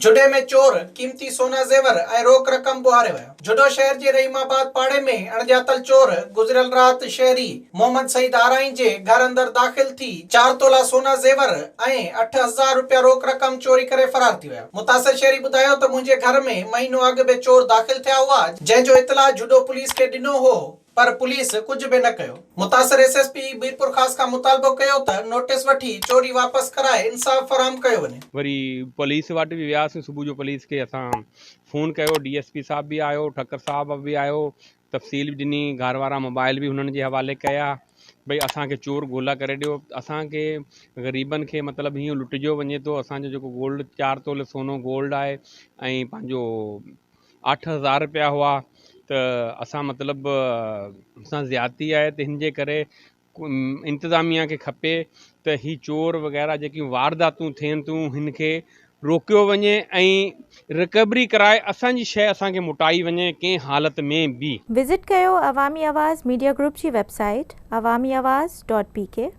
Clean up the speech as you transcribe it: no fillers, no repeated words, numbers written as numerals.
جهڏي ۾ چور قيمتي سونا زيور ۽ روڪ رقم ٻوهاري ويا. جهڏو شهر جي رحيم آباد پاڙي ۾ اڻڄاتل چور گذريل رات شهري محمد سعيد آرائين جي گهر اندر داخل ٿي چار تولا سونا زيور ۽ 8000 رپيا روڪ رقم چوري ڪري فرار ٿي ويا. متاثر شهري ٻڌايو ته منهنجي گهر ۾ مهينو اڳ به چور داخل ٿيا هئا جنهن جو اطلاع جهڏو پوليس کي ڏنو هو پر پوليس ڪجهه به نه ڪيو. متاثر ايس ايس پي ميرپورخاص کان مطالبو ڪيو ته نوٽيس وٺي چوري واپس ڪرائي انصاف فراهم ڪيو وڃي. وري پوليس وٽ به وياسين صبح جو پوليس کي اسان فون ڪيو ڊي ايس پي صاحب به آيو ٺڪر صاحب به آيو تفصيل به ڏني گهر وارا موبائل به هنن جي حوالي ڪيا ڀئي اسان کي چور گولا ڪري ڏيو اسان کي غريبن کي مطلب هيئن لٽجيو وڃي ٿو اسان جو جيڪو گولڊ چار تولي سونو گولڊ آهي ۽ پنهنجو 8000 رپيا هئا ته اسان مطلب سان زيادتي آهي ته هن جي ڪري انتظاميا کي کپي ته هي چور وغيره جيڪيون وارداتون ٿين ٿيون هن کي روڪيو وڃي ۽ رڪوري ڪرائي اسان جي شيء اسان کي موٽائي وڃي ڪنهن حالت ۾ به. وزٽ ڪيو عوامي آواز ميڊيا گروپ جي website Awami Awaz dot P K.